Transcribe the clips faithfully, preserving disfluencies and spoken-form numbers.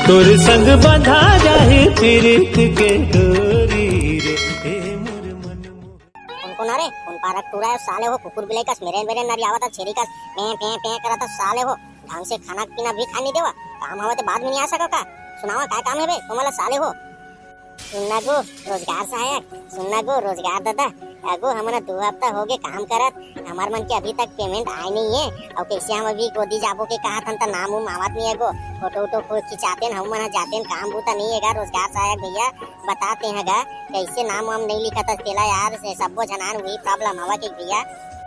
तोर संग बंधा जाही पीरित के डोरी रे, ए मोर मन मोहन। कौन, कौन हरे? कौन पारक टूरा है साले हो, कुकुर बिलाई कस मेरे मेरे नरी आवत है, छेरी कस पें पें पें करत है साले हो। ढंग से खाना पीना भी खाए नहीं देवा, काम हवा ते बाद में नहीं आ सका का? सुनावा, काय काम है बे तुम्हारा साले हो? सुनना गो रोजगार सहायक, सुनना गो रोजगार दादा। अगो हमन दो हफ्ता हो गए काम करत, हमार मन के अभी तक पेमेंट आए नहीं है। और कैसे हम अभी गोदी जाबो के कहा थन त नाम उम आवत नहीं है गो। फोटो उटो को खिंचाते न, हम मन जाते न, काम बूता नहीं है गा रोजगार सहायक भैया। बताते हैं गा कैसे नाम वाम नहीं लिखा था तेला यार, से सबो झनान वही प्रॉब्लम हवा के भैया।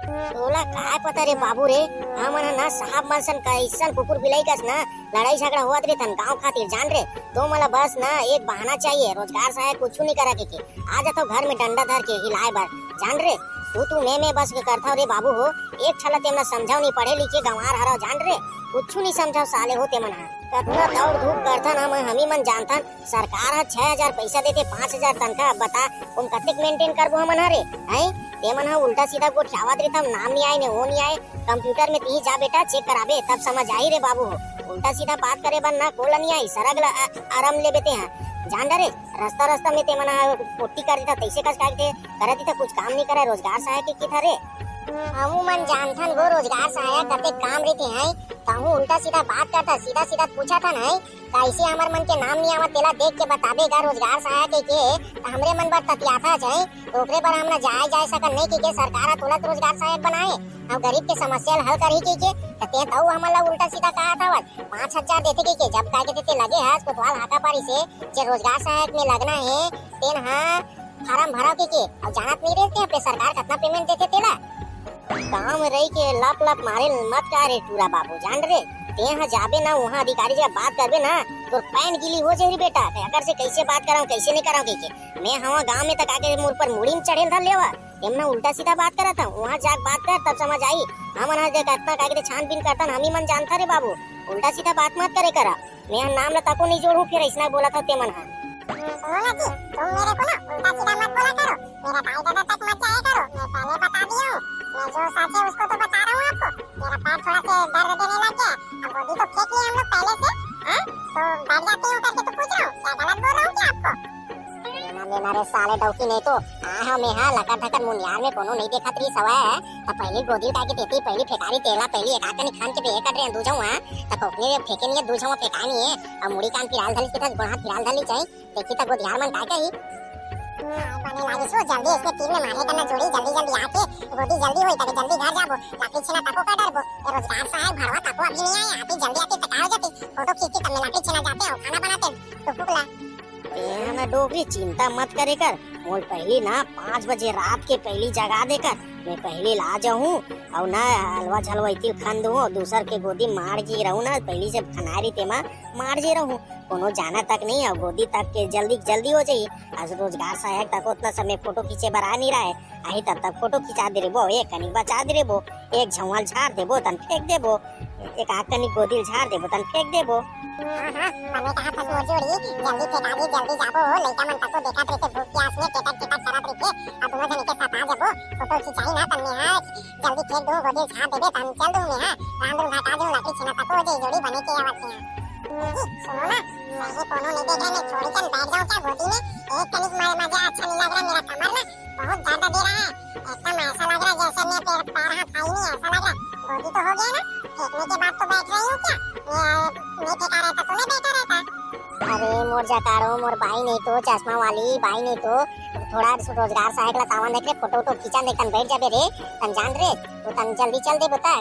तोला काय पता रे बाबू रे, हमन ह ना साहब मन सन कैसन कुकुर बिलाई कस ना लड़ाई झगड़ा होवत रहिथन गांव खातिर, जान रे। तो मोला बस ना एक बहाना चाहिए, रोजगार सहायक कुछु नहीं करा के, के। आ जाथव घर में डंडा धर के हिलाए बर, जान रे। तू, तू मैं, मैं बस के करथव रे बाबू हो। एक छला तेमन समझाव नहीं, पढ़े लिखे गंवार हरव, जान रे। कुछु नहीं समझाव साले हो तेमन ह। कतना दौड़ धूप करथन हम, हमी मन जानथन। सरकार ह छह हजार पैसा देथे, पाँच हजार तनखा। अब बता, ओम कतेक मेंटेन करबो हमन ह रे? हैं? तेमन ह उल्टा सीधा गोठियावत रहिथव, नाम नहीं आए ने वो नहीं आए। कंप्यूटर में तिही जा बेटा, चेक कराबे, तब समझ आही रे बाबू हो। उल्टा सीधा बात करे बर ना कोला नहीं आई, सरग ल आ-, आराम लेबे ते ह। जान डरे, रास्ता रास्ता में ते मन ह पोट्टी कर देता, तैसे कस का ते करत ही त कुछ काम नहीं करे, रोजगार सहायक के किथा रे। हमू मन जानथन गो रोजगार सहायक कते काम रहिते हैं, कहूँ उल्टा सीधा बात करता, सीधा सीधा पूछा था नहीं, कैसे हमर मन के नाम नहीं आवा, तेला देख के बताबे गा रोजगार सहायक के, के त हमरे मन बर ततियाथा है, तो ओकरे बर हम ना जाए, जाए सकन नहीं, कि के सरकार ह तुरंत रोजगार सहायक बनाए, हम गरीब के समस्या ल हल करही, कि के त ते तऊ हमन ला उल्टा सीधा कहा था, पाँच हजार देथे, कि के जब काय के ते लगे हस कोतवाल हाका पारी से, जे रोजगार सहायक में लगना है, तेन हा फार्म भराव के, के, अउ जानत नहीं रहे ते अपने सरकार कतना पेमेंट देथे तेला। गांव में रही के लप लप मारे मत का रे टूरा बाबू, जान रे। ते हा जाबे ना, वहाँ अधिकारी जगह बात करबे ना, तोर पैन गिली हो जाही बेटा। ते अगर से कैसे बात कराऊं, कैसे नहीं कराऊं के, के। मैं हवा गांव में तक आके मोर पर मुड़ी में चढ़ेल धर लेवा। एमना उल्टा सीधा बात करत हूँ, वहाँ जाके बात कर, तब समझ आई। हमन हा देख कतना का के छानबीन करतन, हमी मन जानता रे बाबू। उल्टा सीधा बात मत करे करा। मैं ह नाम ला तको नहीं जोड़हूँ, फिर ऐसना बोला था ते मन हा। सुनो ना जी, तुम मेरे को ना उल्टा सीधा मत बोला करो, मेरा दाई दादा तक मत जाया करो, मैं पहले बता दिया हूँ। मैं जो सच है उसको तो बता रहा हूँ आपको। मेरा पैर थोड़ा से दर्द देने लग गया, अब गोदी तो फेंक लिया हम लोग पहले से, हाँ? तो बैठ जाते हो करके तो पूछ रहा हूँ, क्या गलत बोल रहा हूँ क्या आपको? लेना, लेना रे साले डौकी नहीं तो। आ, हाँ, मैं हा लकर धकर मुनियार में कोनो नहीं देखत रही सवय है, त पहली गोदी उठा के देती, पहली फेकारी तेला, पहली एक आकनी खान के बेहे कर रहे हैं, दूजो वहाँ, त कोकनी रे फेंके नहीं है, दूजो वहाँ फेंका नहीं है, अब मुड़ी कान फिराल धली के था, गोड़ हाथ फिराल धली चाहिए, देखी त गोदियार मन काय कही। हाँ, बने लागिस वो, जल्दी इसने तीर में मारे करना जोड़ी, जल्दी जल्दी आके, गोदी जल्दी होई, तके जल्दी घर जाबो, लाठी छीना तको का डरबो, ये रोजगार सहायक भरवा तको अभी नहीं आया, आती जल्दी आती त का हो जाती, फोटो खींची तब में लाठी छीना जाते हो, खाना बनाते, टुकुक ला। ए, हमें डोकरी चिंता मत करे कर, मोल पहली ना पाँच बजे रात के पहली जगा दे कर, मैं पहली ला जाहूँ, और ना हलवा झलवा इतिल खन दूँ, दूसर के गोदी मार जी रहूँ ना, पहली से खनारी तेमा मार जी रहूँ, कोनो जाना तक नहीं, और गोदी तक के जल्दी जल्दी हो जाई। आज रोजगार सहायक तक उतना समय फोटो खींचे बर आ नहीं रहा है, आही तब तक फोटो खिंचा दे रेबो, एक कनिक बचा दे रेबो, एक झौंवा ल झाड़ देबो, तन फेंक देबो, एक आध कनिक गोदी ल झाड़ देबो, तन फेंक देबो। हाँ, हाँ, बने कहा फसमोर जोड़ी, जल्दी फेंका दे, जल्दी जाबो, लइका मन तको देखत रहिथे, भूख प्यास में केटक केटक करत रहिथे, आ दोनों जने के सता देबो, फोटो खिंचाई ना, तन में हाँ, जल्दी फेंक दो, गोदी ल झाड़ देबे, तन चल दूँ मैं, हाँ, राम धुन घाटा दूँ, लाठी छीना तको हो जाई, जोड़ी बने के आवत है। जी, सुनो ना, सही कोनो नहीं देख रहा, मैं छोड़ी कन बैठ जाऊँ क्या गोदी में, एक कनिक म-, मजा अच्छा नहीं लग रहा, मेरा कमर ना बहुत दर्द दे रहा है, एकदम ऐसा लग रहा है जैसे मैं पैर, पैर हाथ खाई नहीं, ऐसा लग रहा। गोदी तो हो गया ना, फेंकने के बाद तो बैठ रही हूँ क्या? मैं, मैं फेंका रहता तो मैं बैठा रहता। अरे मोर जकारो, मोर बाई नहीं तो, चश्मा वाली बाई नहीं तो, थोड़ा रोजगार सहायक ला तावन देख रे, फोटो वोटो खींचा देख, तन बैठ जाबे रे, तन जान रे, वो तन जल्दी चल दे बता।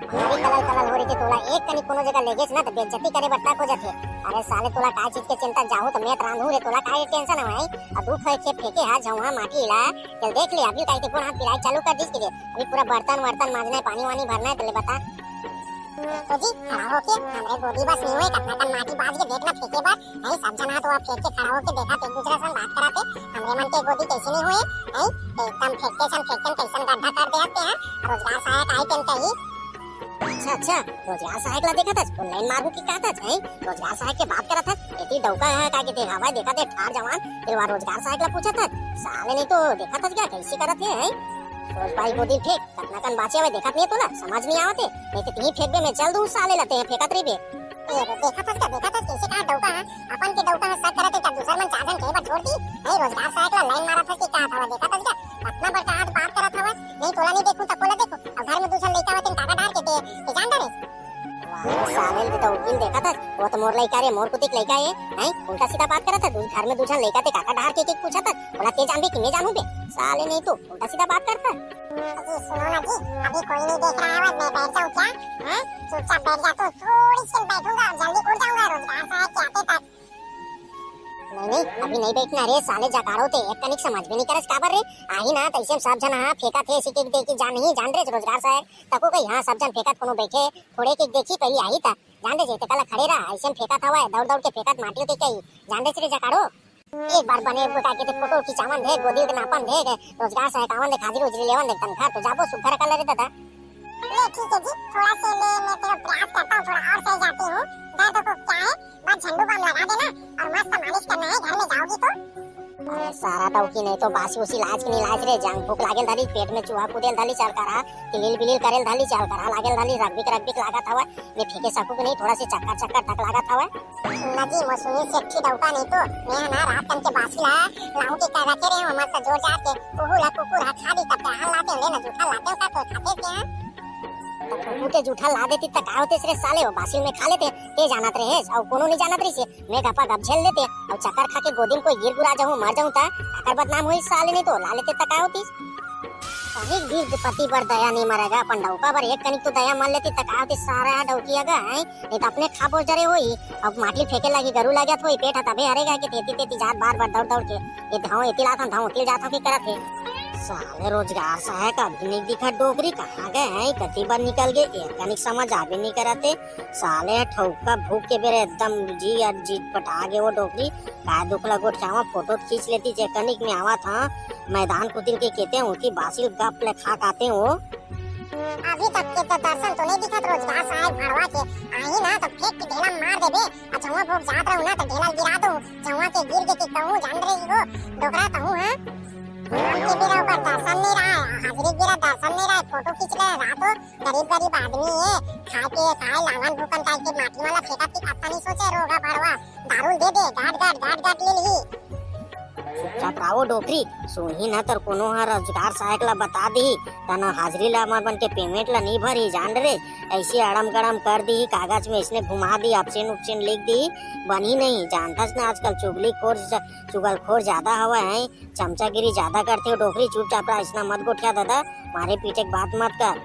भारी कलल कलल हो रही थी, तोला एक कनी कोनो जगह लेगेस ना तो बेइज्जती करे बर तक हो जाथे। अरे साले, तोला काय चीज के चिंता, जाहू तो मैं त रांधू रे, तोला काय टेंशन हवय? अब दू फे-, खेप फेंके हा झौहा माटी ला, चल देख ले, अभी काय के गोड़ हाथ पिराए चालू कर दिस के रे। अभी पूरा बर्तन वर्तन मांजना है, पानी वानी भरना है, तो ले बता। तो जी, खड़ा होके हमरे गोदी बस नहीं हुए, कतना कन माटी बाज के देखना फेंके बर, नहीं सब जना तो अब फेंक के खड़ा होके देखा, एक दूसरे से बात कराते, हमरे मन के गोदी कैसे नहीं हुए, नहीं? एकदम फेंकते सन फेंकते कैसन गड्ढा कर दे हते हैं, रोजगार सहायक आई तेन कही। अच्छा, अच्छा, रोजगार सहायक ला देखत हस, ऑनलाइन मारहूं कि कहत हस, हैं? रोजगार सहायक के बात करत हस, एती डौका है का के देखावा, देखत है ठार जवान, फिर वहाँ रोजगार सहायक ला पूछत हस, साले नहीं तो देखत हस क्या, कैसे करत है, हैं? रोज भाई गोदी फेंक, कतना कन बाचे हवे देखत नहीं है तोला, समझ नहीं आवत है, नहीं तो तिही फेंकबे, मैं चल दूँ साले ला, ते फेंकत रहिबे। ए, देखत हस का, देखत हस, कैसे कहा डौका नहीं, रोजगार सहायक ला लाइन मारत हस कि का हवा, देखत हस का? अतना बड़का हाथ बात करत हवा, नहीं तोला नहीं देखूं त कोला देखूं। अब घर में दू झन लइका होते, काका डार के ते, ते जान डरे। वाह, साले तो वकील देखत हस, वो तो मोर लइका रे, मोर कुतिक लइका है, हैं? उल्टा सीधा बात करत है, दू घर में दू झन लइका ते काका डार के, के पूछत है, बोला ते जानबे कि मैं जानू बे? साले नहीं तो उल्टा सीधा बात करता है। जी सुनो ना जी, अभी कोई नहीं देख रहा है, मैं बैठ जाऊं क्या? हैं? चुपचाप बैठ जा तू, थोड़ी सी बैठूंगा, जल्दी उठ जाऊंगा रोजगार सहायक के आते तक। नहीं नहीं, अभी नहीं बैठना रे साले जकाड़ो ते, एक कनिक समझ भी नहीं करस काबर रे। आही ना तैसे सब झन हाँ फेंकत हे, सिके देखी जान ही जान रे रोजगार सहायक तको कही हाँ सब झन फेंकत कोनो बैठे थोड़े के देखी पहली आही ता जान रे जे ते कल खड़े रहा ऐसे फेंकत हवा दौड़ दौड़ के फेंकत माटी के कही जान रे रे जकाड़ो। एक बार बने का के फोटो खिंचावन दे, गोदी के नापन दे, रोजगार सहायक आवन दे, हाजिरी उजरी लेवन दे, तनखा तो जाबो सुघर कर ले रे दादा। ले ठीक है जी, थोड़ा से ले मैं तेरा प्रयास करता हूँ, थोड़ा और सही जाती हूँ। दर्द को क्या है, बस झंडू बाम लगा देना और मस्त मालिश करना है, घर में जाओगी तो। अरे सारा टौकी नहीं तो बासी उसी लाज की नहीं लाज रे, जांग भूख लागेल धाली, पेट में चूहा कूदेल धाली, चाल करा किलिल बिलिल करेल धाली, चाल करा लागेल धाली, रगबिक रगबिक लागत हवा, मैं फेंके सकू कि नहीं, थोड़ा से चक्कर चक्कर तक लागत हवा। ना जी, वो सुनील सेठ ही डौका नहीं तो, मैं ना रात कन के बासी ला लाऊं के कर रखे रहे हूँ, मस्त जोर जार के, उहू ला कुकुर हा खा दी, तब हाल लाते ले ना जूठा लाते का तो खाते क्या? तब कुकुर के जूठा ला देती त का होते रे साले, वो बासी में खा लेते, ते जानत रहे, और कोनो नहीं जानत रही से, मैं गपा गप झेल लेते, और चक्कर खा के गोदी में कोई गिर गुरा जाऊँ, मर जाऊँ ता, अकर बदनाम हुई साले, नहीं तो ला लेते त का होती? कनिक भी पति पर दया नहीं मरेगा, अपन डौका पर एक कनिक तो दया मर लेती त का होती, सारा डौकी अगा है, नहीं तो अपने खाबो जरे होई, अब माटी फेंके लगी, गरू लगे होई, पेट ह तबे हरेगा कि तेती तेती जात बार बार दौड़ दौड़ के, ये धाओ एती लात हूँ, धाओ एती जात हूँ, की करत है? साले रोजगार सहायक अभी नहीं दिखा डोकरी, कहाँ गए हैं, कति बार निकल गए, एक कनिक समझ आवे नहीं करत है। साले ठौका भूख के बेरे एकदम जी और जी पटा गए वो डोकरी, का दुख लगो ठ्यावा फोटो खींच लेती, जे कनिक में आवा था, मैदान कुतिल के केते होती, बासिल गप ले खा काते हो। अभी तक के तो दर्शन तो नहीं दिखत रोजगार सहायक भड़वा के, आही ना तो फेंक के ढेला मार देबे, आ जहाँ भोग जात रहू ना तो ढेला गिरा दो, जहाँ के गिर के, के कहूँ जान रही हो, डोकरा कहूँ है। काम के बेरा ओकर दर्शन नहीं रहा, हाजिरी के बेरा दर्शन नहीं रहा, फोटो खींच ले रहा तो गरीब गरीब आदमी है, खाए के खाए लांगन भूकन करके माटी वाला फेंकत के कत्ता नहीं सोचे रोगा भड़वा, दारू दे दे, गाट गाट गाट गाट ले ली। चुपचाप रहो डोकरी, सोही न तर कोनो ह रोजगार सहायक ला बता दी, तन हाजिरी ला हमर बन के पेमेंट ला नहीं भरी जान रे, ऐसे अड़म गड़म कर दी कागज में इसने घुमा दी, ऑप्शन उपशन लिख दी, बनी नहीं। जानथस न आजकल चुगली खोर ज-, चुगलखोर ज्यादा हवा है, चमचागिरी ज्यादा करते हो डोकरी, चुपचाप रहा, इसना मत गोठिया दादा, मारे पीछे के बात मत कर।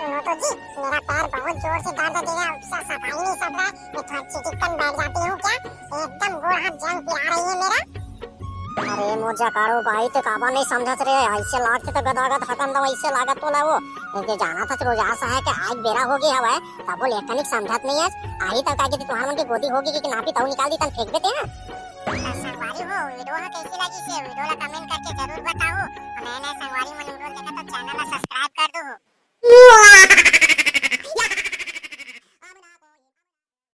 सुनो तो जी, मेरा पैर बहुत जोर से दर्द दे रहा है, उसका सफाई नहीं सब रहा है, मैं थोड़ा चिटिकन बैठ जाती हूँ क्या? एकदम गोड़ हाथ जंग पिरा रही है मेरा। अरे मोर जकाड़ो भाई, ते काबर नहीं समझत रे? ऐसे लागत तो गदागद हकन दो, ऐसे लागत तो ला वो। ये जाना था रोज आस है कि आज बेरा हो गया हवा है, तब बोल एक कनिक समझत नहीं है। आई तब का के तुम्हार मन की गोदी होगी कि नापी ताऊ निकाल दी तन फेंक देते हैं। तो संगवारी हो, वीडियो ह कैसी लगी से वीडियो ला कमेंट करके जरूर बताओ। और नए नए संगवारी मन वीडियो देखा तो चैनल ला सब्सक्राइब कर दो।